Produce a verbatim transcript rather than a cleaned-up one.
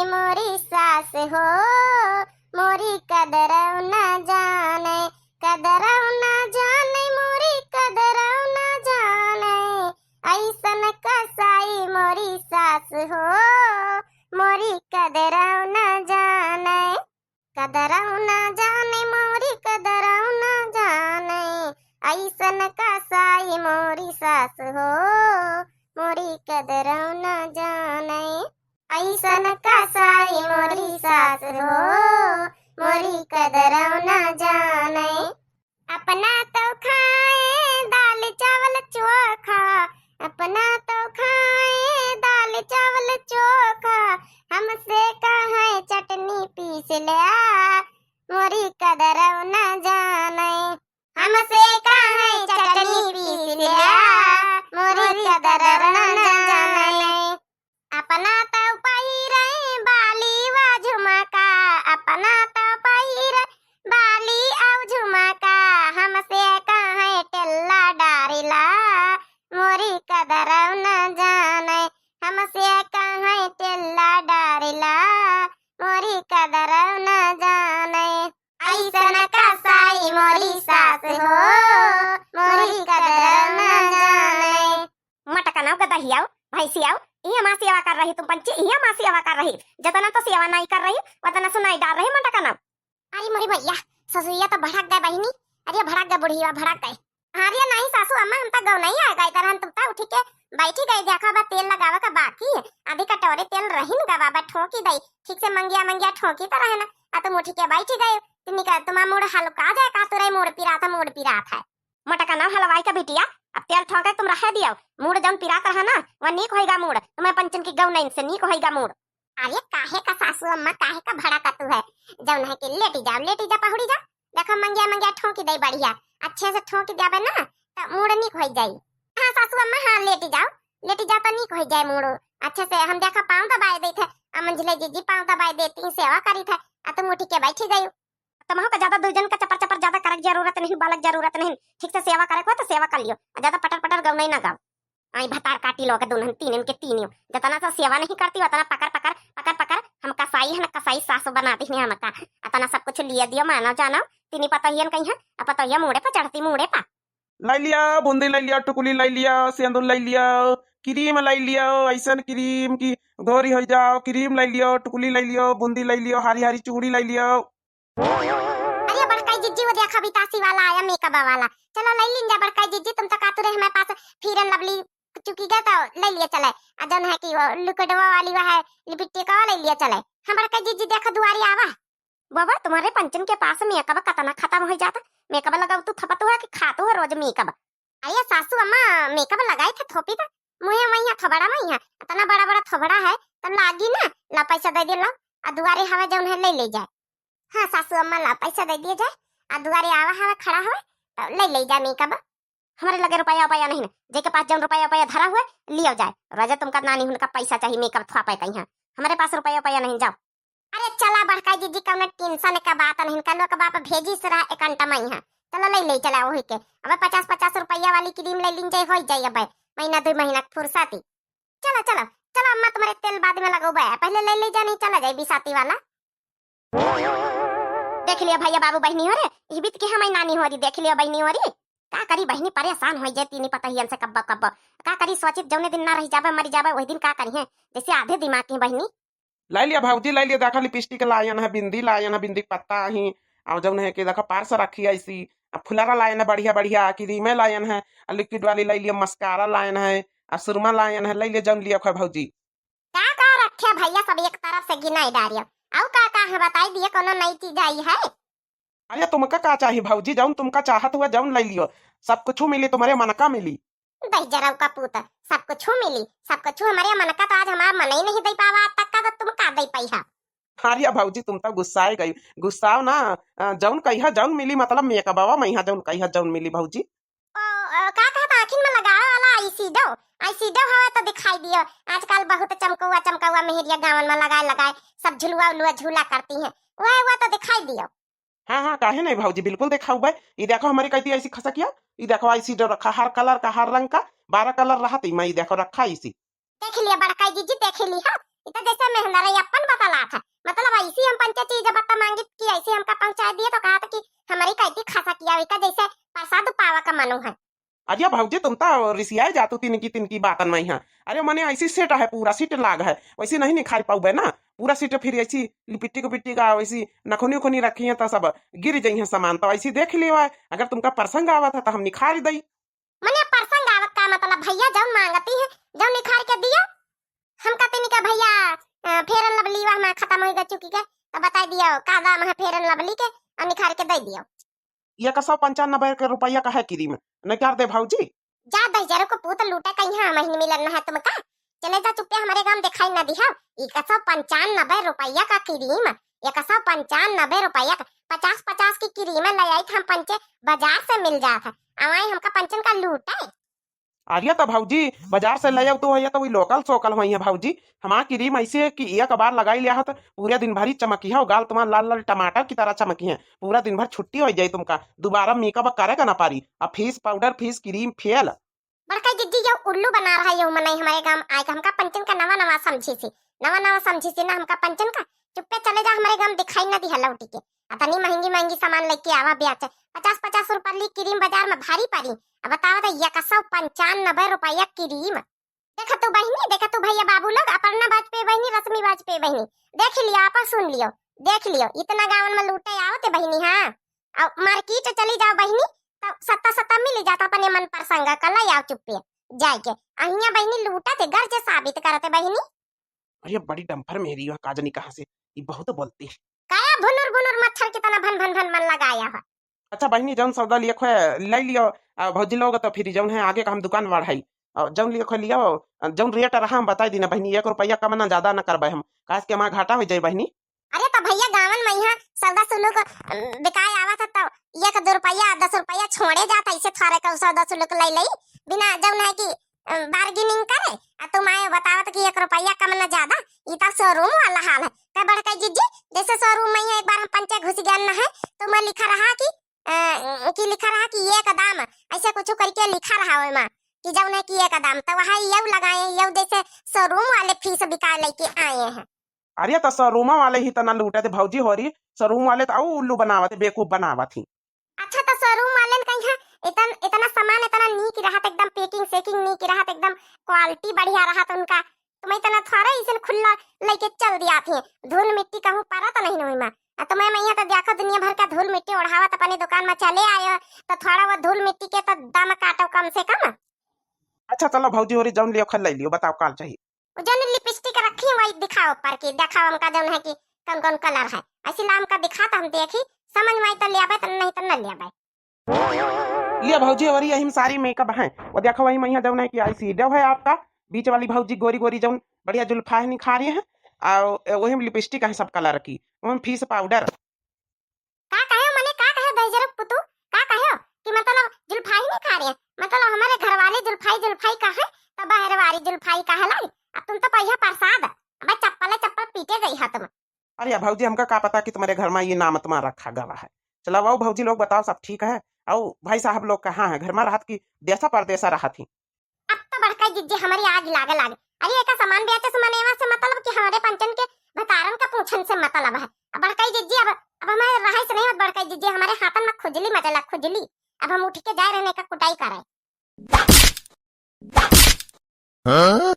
मोरी सास हो, मोरी कदरौ न जानै, कदरौ न जानै, मोरी कदरौ न जानै, अइसन कसाई मोरी सास हो, मोरी कदरौ न जानै। कदरौ न जानै, मोरी कदरौ न जानै, अइसन कसाई मोरी सास हो, मोरी कदरौ न जानै। अइसन कसाई मोरी सास हो, मोरी कदरौ न जानै। अपना तौ खाए दाल चावल चोखा, अपना तौ खाए दाल चावल चोखा, हमसे कहै चटनी पीस ल्या, मोरी कदरौ न जानै। हमसे कहै चटनी पीस ल्या, मोरी कदरौ न जानै। अपना तौ पहिरै बाली वा झुमका, अपना तौ पहिरै बाली औ झुमका, हमसे कहै टेल्ला डारिला, मोरी कदरौ न जानै। हमसे कहै टेल्ला डारिला, मोरी कदरौ न जानै। अइसन कसाई मोरी सास हो, मोरी कदरौ न जानै। मटकनौ गदहियौ, भैंसियौ, इहाँ मा सेवा कर रही तुम पंची, इहाँ मा सेवा कर रही। जतना तो सेवा नाहीं कर रही, वतना सुनाई डार रही मटकनौ। अरे मोरी मैया, ससुइया तो भड़क गए बहिनी। अरे भड़क गए बुढ़िया, भड़क गए। अरे नहीं सासू अम्मा, हम तो गौ नहीं आए गए तरहन, तुम तो उठी के बैठी गए। देखा बा तेल लगावे का बाकी है, आधी कटोरी तेल रही न गवा बा, ठोंकी दई ठीक से मंगिया मंगिया ठोंकी तो रहे ना। आ तुम उठी के बैठी गए, तिन्ही का तुम्हारा मूड़ हल्का जाए, का तुरई मूड़ पिरात है, मूड़ पिरात है। मटकनौ हलवाई का बिटिया, अब तेल ठोंके तुम रहे दियो। मूड़ जौन पिरात रहा ना, वह नीक होइगा मूड़। तुम्हें पंचन की गौ नहीं से नीक होइगा मूड़। अरे काहे का सासू अम्मा, काहे का भड़कतू है? जौन है कि लेटी जाओ, लेटी जा, पहुड़ी जा। देखो मंगिया मंगिया ठोंकी दे बढ़िया, अच्छे से ठोंकी देबे ना, त मूड़ नीक होई जाई। हाँ सासू अम्मा, हाँ लेटी जाओ, लेटी जाओ तो नीक होई जाए मूड़। अच्छे से हम देखो पाँव दबाए देत है, आ मंझले जीजी पाँव दबाए देती, सेवा करी थे, आ तुम उठी के बैठी गई। तमहू का ज्यादा दुइ जन का चपर चपर ज्यादा करे के जरूरत नहीं, बालक जरूरत नहीं। ठीक से सेवा करे को तो सेवा कर लियो, आ ज्यादा पटर पटर गौ नहीं ना गाओ। आई भतार काटी लोग दुल्हन तीन इनके तीन यो। जतना सा सेवा नहीं करती, उतना पकड़ पकड़ पकड़ पकड़ हम कसाई है ना, कसाई सास बना दी हमका। अतना सब कुछ लिए दियो, मानो जानो, तीनी पतोहियन कहीं है, अब पतोहिया मूड़े पर चढ़ती, मूड़े पर। लाई लिया, बूंदी लाई लिया, टुकुली लाई लिया, सेंदूर लाई लिया, क्रीम लाई लिया, ऐसन क्रीम की गोरी हो जाओ, क्रीम लाई लियो, टुकुली लाई लियो, बूंदी लाई लियो, हारी हारी चूड़ी लाई लियो। अरे बड़काई जिज्जी, वो देखा बितासी वाला आया, मेकअप वाला। चलो लै लीन जा बड़काई जिज्जी, तुम तो कातुरे हमारे पास Fair and Lovely चुकी गए तो लै लिया चले। आ जौन है कि वो लिक्विडवा वाली वो है, लिपस्टिकवा लै लिया चले। हाँ बड़काई जिज्जी, देखो दुआरी आवा। बाबा, तुम्हारे पंचन के पास मेकअप कतना खत्म हो जाता। मेकअप लगाओ तू, थपत हो कि खातू हो रोज मेकअप। अरे सासू अम्मा, मेकअप लगाई थे थोपी था, मुँहे वहीं थोबड़ा में यहाँ, इतना बड़ा बड़ा थोबड़ा है, तब लागी ना, ला पैसा दे दे लो, आ दुआरे हवा जौन है लै ले जाए। हाँ सासू अम्मा, ला पैसा दे दिए जाए, आ दुआरे आवा हवा खड़ा हवा, तो लै ले जाए मेकअप। हमारे लगे रुपया उपया नहीं, जेके पास जौन रुपया उपया धरा हुआ, लियो जाए। रोजे तुमका नानी हुनका पैसा चाहिए मेकअप थोपे कहीं, हमारे पास रुपया उपया नहीं, जाओ। अरे चला बड़का जिज्जी, कौनो tension का बात नहीं, कनो का बाप भेजी से रहा एक अंटा में यहाँ। चलो लै ले चला वही के। अबे पचास पचास रुपया वाली क्रीम लै लीन जाए, हो जाए अबे महीना दो महीना के फुर्सती। चलो चलो चलो अम्मा, तुम्हारे तेल बाद में लगोबे, पहले लै ले जानी, चला जाए बिसाती वाला। देख लिया भैया बाबू बहनी हो रे, इही बीत के हमारी नानी हो रही, देख लिया बहनी हो रही। का करी बहनी, परेशान हो जाए तीनी पतहियन से कब्बो कब्बो। का करी सोचित जौने दिन ना रह जाबे, मर जाबे, वही दिन का करी है, जैसे आधे दिमाग की बहनी। लै लिया भौजी, लै लिया, देखा लिपस्टिक लायन है, बिंदी लायन है, बिंदी के पत्ता ही, और जौन है कि देखा पार्स रखी है ऐसी, आ फुलरा लायन है बढ़िया बढ़िया, क्रीमे लायन है, आ लिक्विड वाली लै लिया, मस्कारा लायन है, आ सुरमा लायन है, लै लिया जौन लिया है भौजी। का का रखे भैया, सब एक तरफ से गिनाई डारिया। आउ का का है बताई दिए, कोनो नई चीज आई है? अरे तुमका का चाही भौजी, जौन तुमका चाहत हुआ जौन लै लियो, सब कुछ मिली, तुम्हारे मन का मिली। दहिजरऊ का पूत, सब कुछ मिली, सब कुछ हमारे मन का, तो आज हमारा मन ही नहीं दे पावा, आज तक का तो तुम का दे पाई हा? अरे भौजी तुम तो गुस्साए गई, गुस्साओ ना, अ, जौन कहिया जौन मिली, मतलब मेकअपवा में यहाँ जौन कहिया जौन मिली भौजी। ओ, ओ, का कहता आँखिन में लगावे वाला eyeshadow, eyeshadow हवे तो दिखाई दियो। आजकल बहुत चमकौआ चमकौआ मेहरिया गाँवन में लगाए लगाए सब झुलुआ उलुआ झूला करती हैं, वह वह तो दिखाई दियो। हाँ हाँ, काहे नहीं भौजी, बिल्कुल देखाउबे। ई देखो हमारी कैती ऐसी खसकिया, ई देखो eyeshadow रखा हर colour का, हर रंग का, बारह colour रहा ती मैं, ई देखो रखा इसी। देख लिया बड़काई जीजी, देख ली हा, ई तो जैसे मेहंदरा अपन तलात है। मतलब ऐसी हम पंचे चीज बता मांगित कि ऐसी हमका पहुँचाए दिए तो कहा था कि हमरी कैती खसा किया हुई का जैसे प्रसाद पावा का मनु है। अरे भौजी, तुम तो रिसियाए जातू तिनकी तिनकी बातन में यहाँ। अरे मने ऐसी सेट है, पूरा सीट लाग है, वैसी नहीं निखार पाउबे ना। पूरा सीट फिर ऐसी लिपिट्टी को पिट्टी का वैसी नखुनी उखुनी रखी है तो सब गिर जाई है सामान। तो ऐसी देख लियो है, अगर तुमका प्रसंग आवत है तो हम निखार दई। मने प्रसंग आवत का मतलब भैया, जौन मांगती है जौन निखार के दियो। हमका तिनका भैया, अ, Fair and Lovely वह में खत्म हो गए चुकी के, तो बताई दियो का दाम है Fair and Lovely के और निखार के दे दियो। एक सौ पंचानबे के रुपया का है क्रीम, निकार दे भौजी। जा दहिजरो को पूत लूटे कहीं, हाँ, महीन मिलन में है तुमका। चले जा चुप्पे, हमरे गाँव दिखाई न दिहा। एक सौ पंचानबे रुपया का क्रीम, एक सौ पंचानबे रुपया का, पचास पचास की क्रीम ले आई था हम पंचे, बाजार से मिल जात है। अवाई हमका पंचन का लूटे। अरे तो भौजी, बाजार से ले आओ तो है तो वही लोकल सोकल होई है भौजी। हमार क्रीम ऐसे है कि एक बार लगाई लिया है तो पूरे दिन भर ही चमकी है, गाल तुम्हार लाल लाल टमाटर की तरह चमकी है। पूरा दिन भर छुट्टी हो जाए तुमका, दोबारा मेकअप करे का ना पारी। अब फेस पाउडर, फेस क्रीम फेल। बड़का जिज्जी, यो उल्लू बना रहा है, यो मनई हमारे गाँव आए के हमका पंचन का नवा नवा समझी सी, नवा नवा समझी सी ना हमका पंचन का। चुप्पे चले जा, हमारे गाँव दिखाई ना दिहा लौटी के। अतनी महंगी महंगी सामान लेके आवा ब्याचे, पचास पचास रुपया ली क्रीम बाजार में भारी पड़ी। अब बतावा तो एक सौ पंचानबे रुपया क्रीम। देखा तू बहिनी, देखा तू भैया बाबू लोग, अपर्णा वाजपेयी बहिनी, रश्मि वाजपेयी बहिनी, देख लियो, आपन सुन लियो, देख लियो, इतना गाँवन में लूटे आवते बहिनी, हाँ। अब मार्केट चली जाओ बहिनी, तब सत्ता सत्ता मिल जाता अपने मन प्रसंग का, लाई आओ चुप्पे जाए के। अहिया बहिनी लूटा थे, गर्ज साबित करते बहिनी। अरे बड़ी डम्फर मेरी वह काजनी कहाँ से, ये बहुत बोलती है। काया भुनुर भुनुर मच्छर की तरह भन भन भन मन लगाया है। अच्छा बहिनी, जौन सौदा लिया खोए ले लियो, आ, भौजी लोग तो फिर जौन है आगे का हम दुकान बढ़ाई, और जौन लिया खोए लियो, जौन रेट रहा हम बताई दीना बहिनी, एक रुपया कम ना ज्यादा ना करबे हम, काहे कि हमार घाटा हो जाए बहिनी। अरे तो भैया गाँवन में यहाँ सौदा सुलूक, अम, बिकाए आवा था तो एक दो रुपया, दस रुपया छोड़े जाता, इसे थोड़े का सौदा सुलूक ले ले, बिना जौन है कि, अम, bargaining करे, आ तुम आए बतावत कि एक रुपया कम ना ज्यादा, ई तो showroom वाला हाल है। तो बड़का जिज्जी, जैसे showroom में ही एक बार हम पंचे घुस गए ना है, तो मैं लिखा रहा कि, अ, कि लिखा रहा कि एक दाम, ऐसे कुछ करके लिखा रहा ओमा, कि जौन है कि एक दाम, तो वहाँ यऊ लगाए, यऊ जैसे showroom वाले फीस बिका लेके आए हैं। अरे तो showroom वाले ही तना लूटे थे भौजी होरी, showroom वाले तो अउ उल्लू बनावत, बेवकूफ बनावत ही। अच्छा तो showroom वाले ने कहीं है, इतन, इतना सामान इतना नीक रहत, एकदम packing सेकिंग नीक रहत, एकदम quality बढ़िया रहत उनका, तो मैं इतना थोड़ा इसन खुल्ला लेके चल दिया थी, धूल मिट्टी कहूँ परत नहीं हुई माँ। आ तो मैं, मैं यहाँ तो देखो दुनिया भर का धूल मिट्टी ओढ़ावत अपने दुकान में चले आयो, तो थोड़ा वो धूल मिट्टी के तो दम काटो कम से कम। अच्छा चलो भौजी होरी, जौन लियो खल ले लियो, बताओ काल चाहिए। वो जौन लिपस्टिक रखी है वही दिखाओ ऊपर की, दिखाओ हमका जौन है कि कौन कौन colour है, ऐसी ला हमका दिखा तो हम देखी, समझ में आई तो ले आवे, तो नहीं तो न ले आवे। लिया भौजी, और यही में सारी मेकअप है। वो देखो वही मैया जौन है कि आई शेडो है आपका, बीच वाली भौजी गोरी गोरी जौन बढ़िया जुल्फा है निखारी है, और वही में लिपस्टिक है सब colour की, वही में फेस पाउडर। का कहे मने, का कहे दहिजरो पुतू, का कहे कि मतलब जुल्फाई निखारी है, मतलब हमारे घर वाली जुल्फाई जुल्फाई का है, तो बाहर वाली जुल्फाई का है लाई, अब तुम तो पहिया प्रसाद, अब चप्पल चप्पल पीटे गई है तुम। अरे भौजी, हमका का पता कि तुम्हारे घर में ये नाम तुम्हारा रखा गवा है। चला आओ भौजी लोग, बताओ सब ठीक है? आओ भाई साहब लोग कहाँ है? घर में रहत की देसा परदेसा रहत ही? अब तो बड़का जिज्जी हमारी आग लागे लागे। अरे एका सामान बेचे से मनेवा से मतलब कि हमारे पंचन के भतारन का पूछन से मतलब है। अब बड़का जिज्जी अब, अब हमारे रहाई से नहीं होत बड़का जिज्जी, हमारे हाथन में खुजली मचला खुजली। अब हम उठ के जाए रहने का कुटाई करे। हाँ?